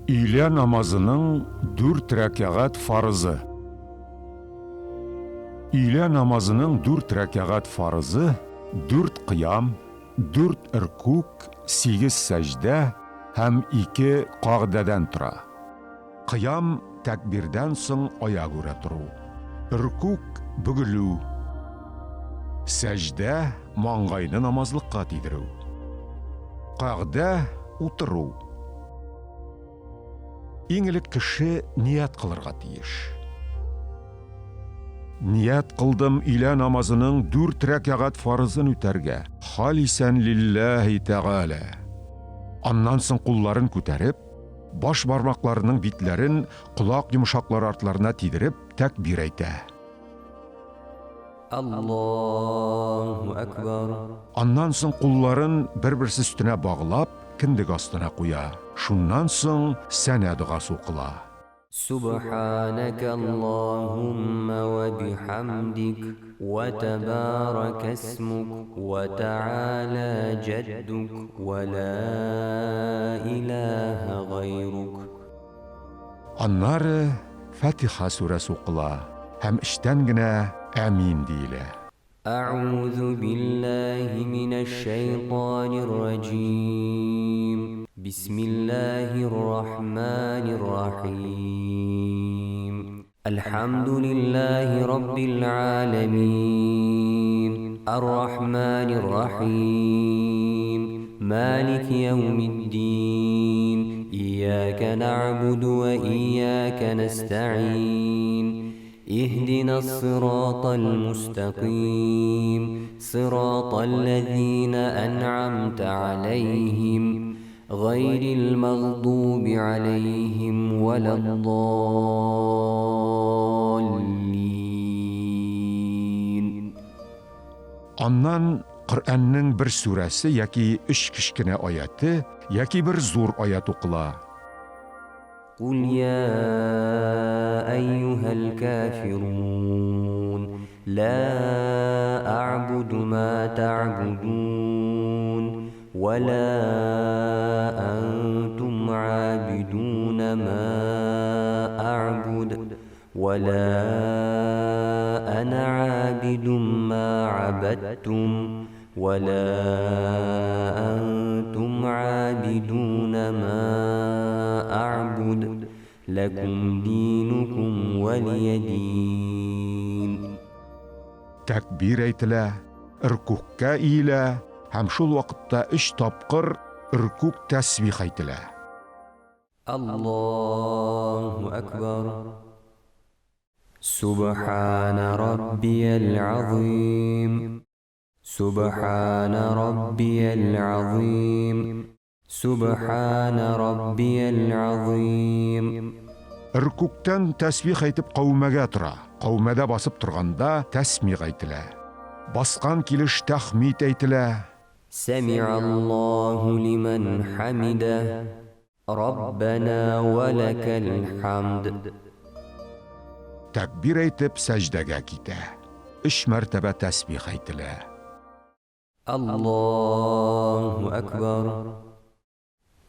Өйлә намазының дүрт рәкәгать фарызы. Өйлә намазының дүрт рәкәгать фарызы, дүрт кыям, дүрт ркүк, сигез сәҗдә һәм ике кагъдәдән тора. Кыям, тәкбирдән соң аягүрә тору. Ркүк, бөгелү. Сәҗдә, маңгайны намазлыкка тидерү. Кагъдә, утыру. Иң элек кеше ният кылырга тиеш. Ният кылдым өйлә намазының дүрт рәкәгать фарызын үтәргә, халисән лилләһи тәгалә. Аннан соң кулларын күтәреп, баш бармакларының битләрен колак йомшаклары артларына тидереп, тәкбир әйтә. Аллаһу әкбәр. Аннан соң кулларын бер-берсе өстенә баглап, кендек астына куя. Шуннан соң сәнә догасы укыла. Сүбхәнәкә Аллаһуммә вә бихәмдик, вә тәбарәкә исмүк, вә тәгалә җәддүк, вә лә иләһә гайрук. Аннары Фатиха сүрәсе укыла һәм эчтән генә Әмин диелә. Әгъузу биллаһи минәш-шәйтанир раҗим. Бисмиллаһир рахманир рахим. Әлхәмдүлиллаһи раббил галәмин. Ар-рахманир рахим. Малики яумиддин. Ияка нәгъбуду вә ияка нәстәгыйн. Иһдинас сиратал мустәкыйм. Сиратал ләзина әнъамта аләйһим. Гайрил мәгъдуби аләйһим вәләддаллин. Аннан Коръәннең бер сүрәсе яки өч кечкенә аяте, яки бер зур аять укыла. Кул йа әйюһәл кафирун, ла әгъбуду ма тәгъбудун, вә ла әнтум габидуна ма әгъбуд, вә ла әнә габидум ма габәдтум, вә ла әнтум габидуна ма әгъбуд, ләкум динукум вәлия дин. Тәкбир әйтелә, ркүгъкә иелә һәм шул вакытта өч тапкыр ркүгъ тәсбих әйтелә. Аллаһу әкбәр. Сүбхәнә раббиял азыйм. Сүбхәнә раббиял азыйм. Сүбхәнә раббиял азыйм. Ркүгътән тәсбих әйтеп каумәгә тора. Каумәдә басып торганда тәсмигъ әйтелә. Баскан килеш тәхмид әйтелә. Сәми'аллаһу лимән хәмидә, Раббәнә вә ләкәл хәмд. Тәкбир әйтеп сәҗдәгә китә. Өч мәртәбә тәсбих әйтелә. Аллаһу әкбәр.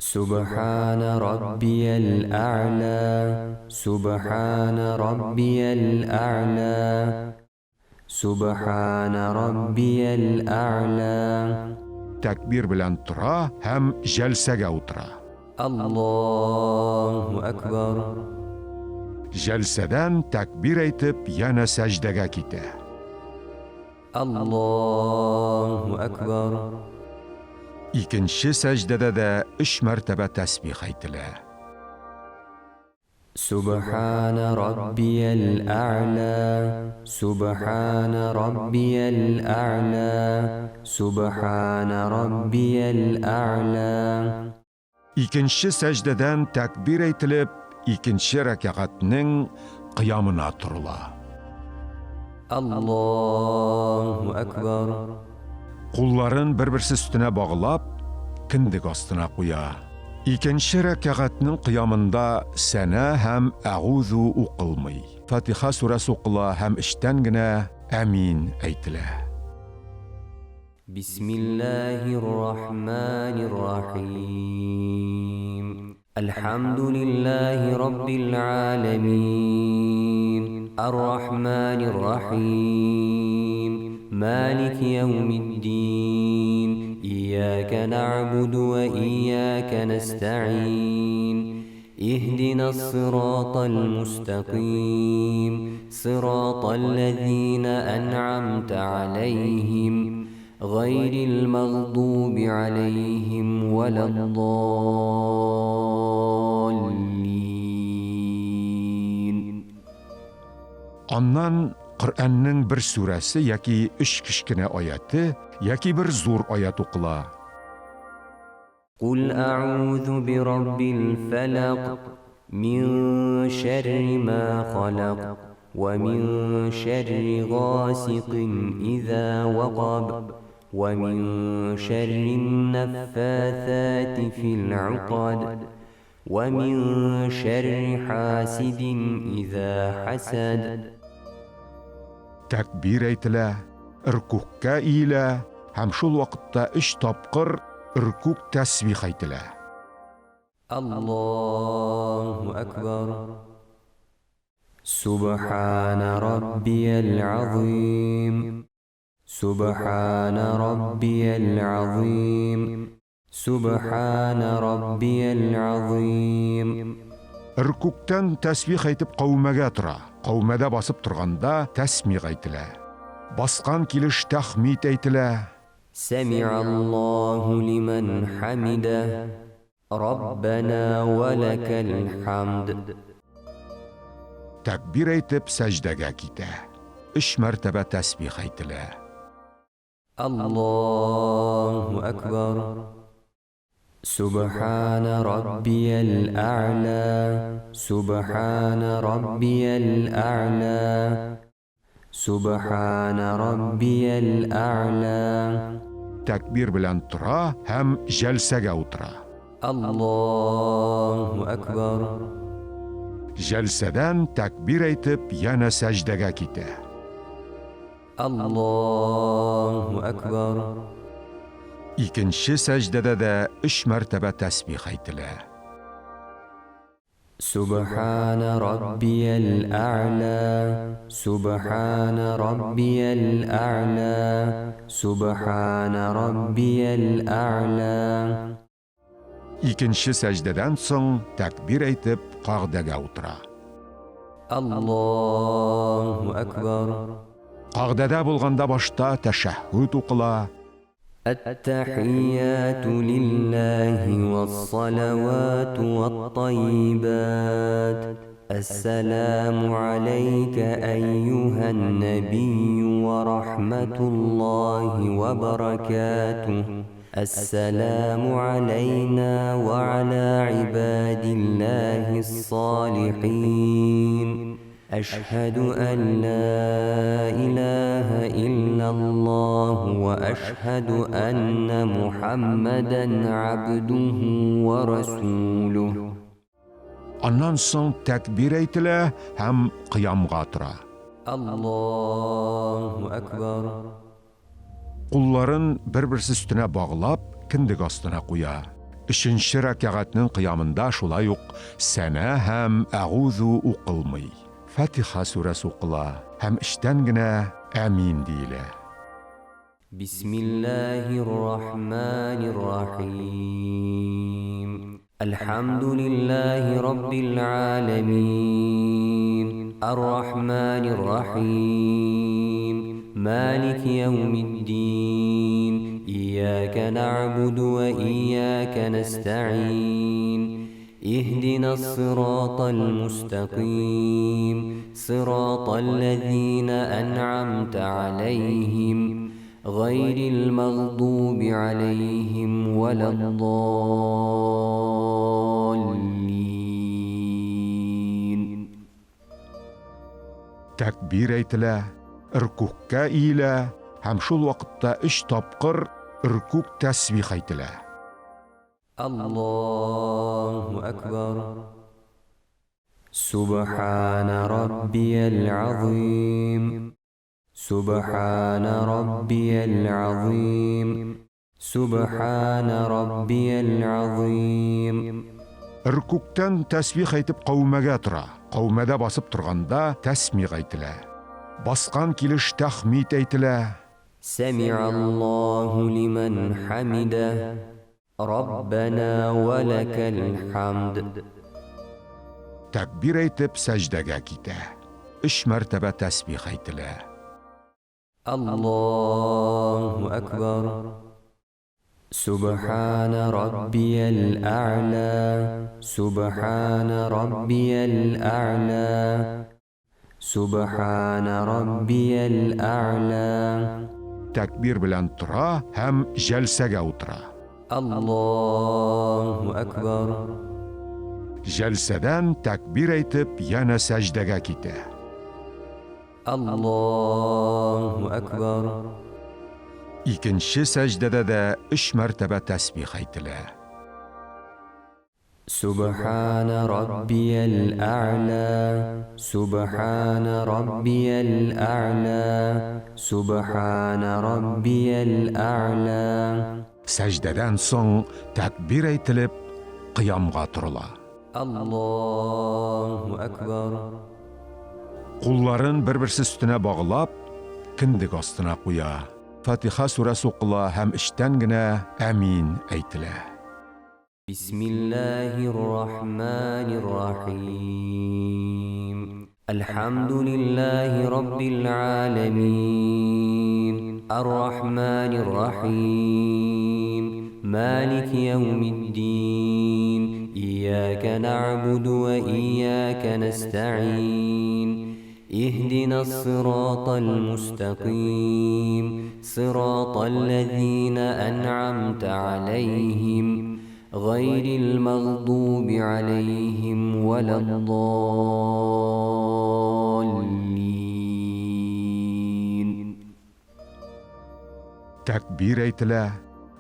Сүбхәнә раббиял әгълә, Сүбхәнә раббиял әгълә, Сүбхәнә раббиял әгълә. Тәкбир белән тора һәм җәлсәгә утыра. Аллаһу әкбәр. Җәлсәдән тәкбир әйтеп янә сәҗдәгә китә. Аллаһу әкбәр. Икенче сәҗдәдә дә өч мәртәбә тәсбих әйтелә. Сүбхәнә раббиял әгълә, Сүбхәнә раббиял әгълә, Сүбхәнә раббиял әгълә. Икенче сәҗдәдән тәкбир әйтелеп, икенче рәкәгатьнең кыямына торыла. Аллаһу әкбәр. Кулларын бер-берсе өстенә баглап, кендек астына куя. Икенче рәкәгатьнең кыямында сәнә һәм әгузу укылмый. Фатиха сүрәсе укыла һәм эчтән генә әмин әйтелә. Бисмиллаһир рахманир рахим. Әлхәмдүлилләһи раббил галәмин. Ар-рахманир рахим. Малики яумиддин. Ияка нәгъбуду ва ияка нәстәгыйн. Иһдинас сиратал мустәкыйм. Сиратал ләзина әнъамта аләйһим. Гайрил мәгъдуби аләйһим вәләд-даллин. Аннан Коръәннең бер сүрәсе яки өч кечкенә аяте яки бер зур аять укыла. Кул әгъузу бираббил фәләкъ, мин шәрри ма халәкъ, вә мин шәрри гасикин иза вәкаб, вә мин шәррин нәффәсәти фил укад, вә мин шәрри хасидин иза хәсәд. Тәкбир әйтелә, ркүгъкә иелә һәм шул вакытта өч тапкыр ркүгъ тәсбих әйтелә. Аллаһу әкбәр. Сүбхәнә раббиял азыйм. Сүбхәнә раббиял азыйм. Сүбхәнә раббиял азыйм. Ркүгътән тәсбих әйтеп каумәгә тора. Каумәдә басып торганда тәсмигъ әйтелә. Баскан килеш тәхмид әйтелә. Сәми'аллаһу лимән хәмидә, Раббәнә вә ләкәл хәмд. Тәкбир әйтеп сәҗдәгә китә. Өч мәртәбә тәсбих әйтелә. Аллаһу әкбәр. Сүбхәнә раббиял әгълә, Сүбхәнә раббиял әгълә, Сүбхәнә раббиял әгълә. Тәкбир белән тора һәм җәлсәгә утыра. Аллаһу әкбәр. Җәлсәдән тәкбир әйтеп янә сәҗдәгә китә. Аллаһу әкбәр. Икенче сәҗдәдә дә өч мәртәбә тәсбих әйтелә. Сүбхәнә раббиял әгълә, Сүбхәнә раббиял әгълә, Сүбхәнә раббиял әгълә. Икенче сәҗдәдән соң тәкбир әйтеп кагъдәгә утыра. Аллаһу әкбәр. Кагъдәдә булганда башта тәшәһһүд укыла. Әт-тәхийяту лиллаһи вәс-салавату вәт-таййибат. Әс-сәламу галәйкә әййүһән-нәбиййү вә рахматуллаһи вә бәрәкәтүһ. Әссәламу галәйна вә галә гыйбадиллаһис-салихин. Әшһәдү ән ла илаһә иллаллаһу вә әшһәдү әннә Мухәммәдән габдүһү вә расүлүһ. Аннан соң тәкбир әйтелә һәм кыямга тора. Аллаһу әкбәр. Кулларын бер-берсе өстенә баглап, кендек астына куя. Өченче рәкәгатьнең кыямында шулай ук Сәнә һәм Әгузу укылмый. Фатиха сүрәсе укыла һәм эчтән генә Әмин диелә. Бисмиллаһир рахманир рахим. Әлхәмдүлиллаһи раббил галәмин. Ар-рахманир рахим. Малики яумиддин. Ияка нәгъбуду ва ияка нәстәгыйн. Иһдинас сиратал мустәкыйм. Сиратал ләзина әнъамта галәйһим. Гайрил мәгъдуби галәйһим вәләд-даллин. Тәкбир әйтелә, ркүгъкә иелә һәм шул вакытта өч тапкыр ркүгъ тәсбих әйтелә. Аллаһу әкбәр. Сүбхәнә раббиял азыйм. Сүбхәнә раббиял азыйм. Сүбхәнә раббиял азыйм. Ркүктән тәсбих әйтеп каумәгә тора. Каумәдә басып торганда тәсмигъ әйтелә. Баскан килеш тәхмид әйтелә. Сәми'аллаһу лимән хәмидә, Раббәнә вә ләкәл хәмд. Тәкбир әйтеп сәҗдәгә китә. Өч мәртәбә тәсбих әйтелә. Аллаһу әкбәр. Сүбхәнә Раббиял әгълә, Сүбхәнә Раббиял әгълә, Сүбхәнә Раббиял әгълә. Тәкбир белән тора һәм җәлсәгә утыра. Аллаһу әкбәр. Җәлсәдән тәкбир әйтеп янә сәҗдәгә китә. Аллаһу әкбәр. Икенче сәҗдәдә дә өч мәртәбә тәсбих әйтелә. Сүбхәнә Раббиял әгълә, Сүбхәнә Раббиял әгълә, Сүбхәнә Раббиял әгълә. Сәҗдәдән соң тәкбир әйтелеп, кыямга торыла. Аллаһу әкбәр. Кулларын бер-берсе өстенә баглап, кендек астына куя. Фатиха сүрәсе укыла һәм эчтән генә Әмин әйтелә. Бисмиллаһир рахманир рахим. Әлхәмдүлиллаһи раббил галәмин. Ар-рахманир рахим. Малики яумиддин. Ияка нәгъбуду ва ияка нәстәгыйн. Иһдинас сиратал мустәкыйм. Сиратал ләзина ән'амта аләйһим. Гайрил мәгъдуби аләйһим вәләд-даллин. Тәкбир әйтелә,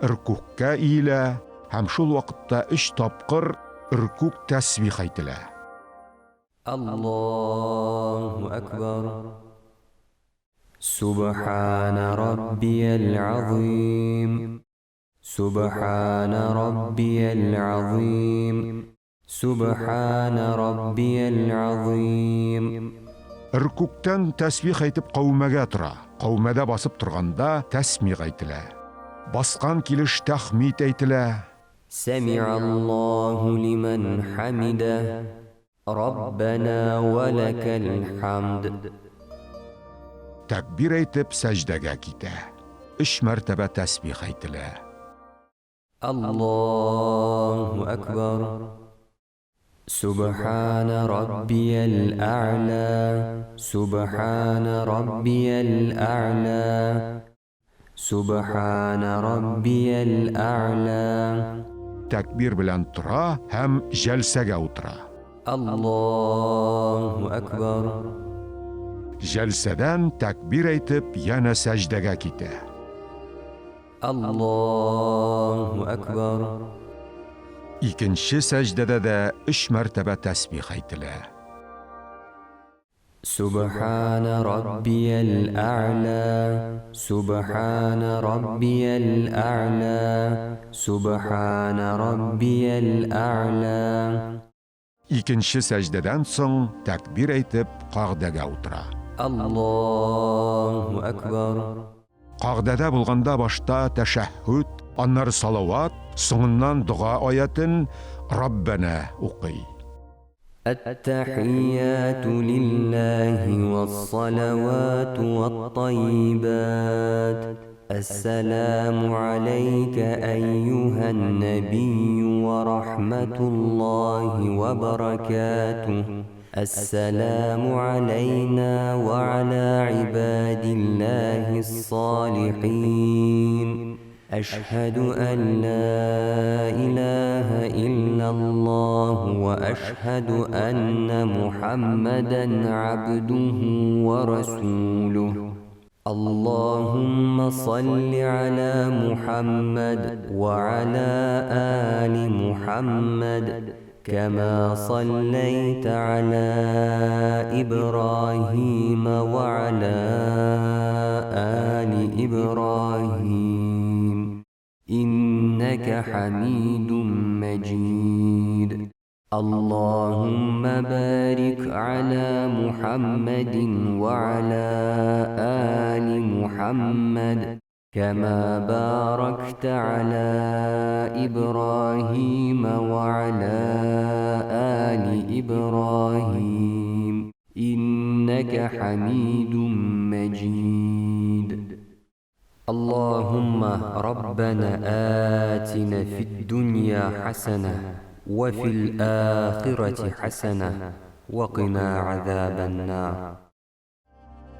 ркүгъкә иелә һәм шул вакытта өч тапкыр ркүгъ тәсбих әйтелә. Аллаһу әкбәр. Сүбхәнә Раббиял азыйм. Сүбхәнә Раббиял азыйм. Сүбхәнә Раббиял азыйм. Ркүгътән тәсбих әйтеп каумәгә тора. Каумәдә басып торганда тәсмигъ әйтелә. Баскан килеш тәхмид әйтелә. Сәми'аллаһу лимән хәмидә, Раббәнә вә ләкәл хәмд. Тәкбир әйтеп сәҗдәгә китә. Өч мәртәбә тәсбих әйтелә. Аллаһу әкбәр. Сүбхәнә Раббиял әгълә, Сүбхәнә Раббиял әгълә, Сүбхәнә Раббиял әгълә. Тәкбир белән тора һәм җәлсәгә утыра. Аллаһу әкбәр. Җәлсәдән тәкбир әйтеп янә сәҗдәгә китә. Аллаһу әкбәр. Икенче сәҗдәдә дә өч мәртәбә тәсбих әйтелә. Сүбхәнә Раббиял әгълә, Сүбхәнә Раббиял әгълә, Сүбхәнә Раббиял әгълә. Икенче сәҗдәдән соң тәкбир әйтеп кагъдәгә утыра. Аллаһу әкбәр. Кагъдәдә булганда башта тәшәһһүд, аннары салават, соңыннан дога аятен Раббәнә укый. Әт-тәхияту лиллаһи вәс-салавату вәт-таййибат. Әс-сәламу аләйкә әйюһән-нәбийю вә рахматуллаһи вә бәрәкәтүһ. Әс-сәламу аләйнә вә алә гыйбадиллаһис-салихин. Әшһәдү ән ла илаһә иллаллаһу вә әшһәдү әннә Мухаммәдән габдуһу вә расулуһ. Аллаһумма салли аля Мухаммәд вә аля али Мухаммәд, кәмә салләйтә аля Ибраһима вә аля али Ибраһим, иннәкә хәмидум мәҗид. اللهم بارك على محمد وعلى آل محمد كما باركت على إبراهيم وعلى آل إبراهيم إنك حميد مجيد. اللهم ربنا آتنا في الدنيا حسنة وفي الآخرة حسنة وقنا عذاب النار.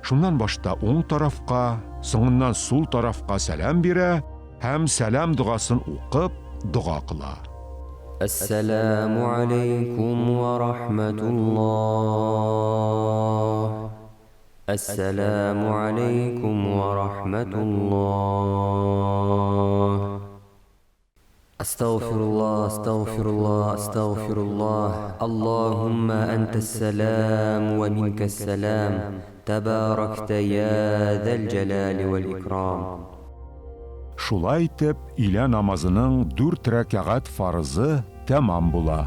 Шуннан башта уң тарафка, соңыннан сул тарафка сәлам бирә һәм сәлам догасын укып, дога кыла. Әссәламү алейкум вә рахмәтуллаһ. Әссәламү алейкум вә рахмәтуллаһ. Астагфируллаһ, астагфируллаһ, астагфируллаһ. Аллаһумма антас-салам вә минкас-салам. Тәбаракта йа зәл-җәлали вәл-икрам. Шулай итеп, өйлә намазының дүрт рәкәгать фарызы тәмам була.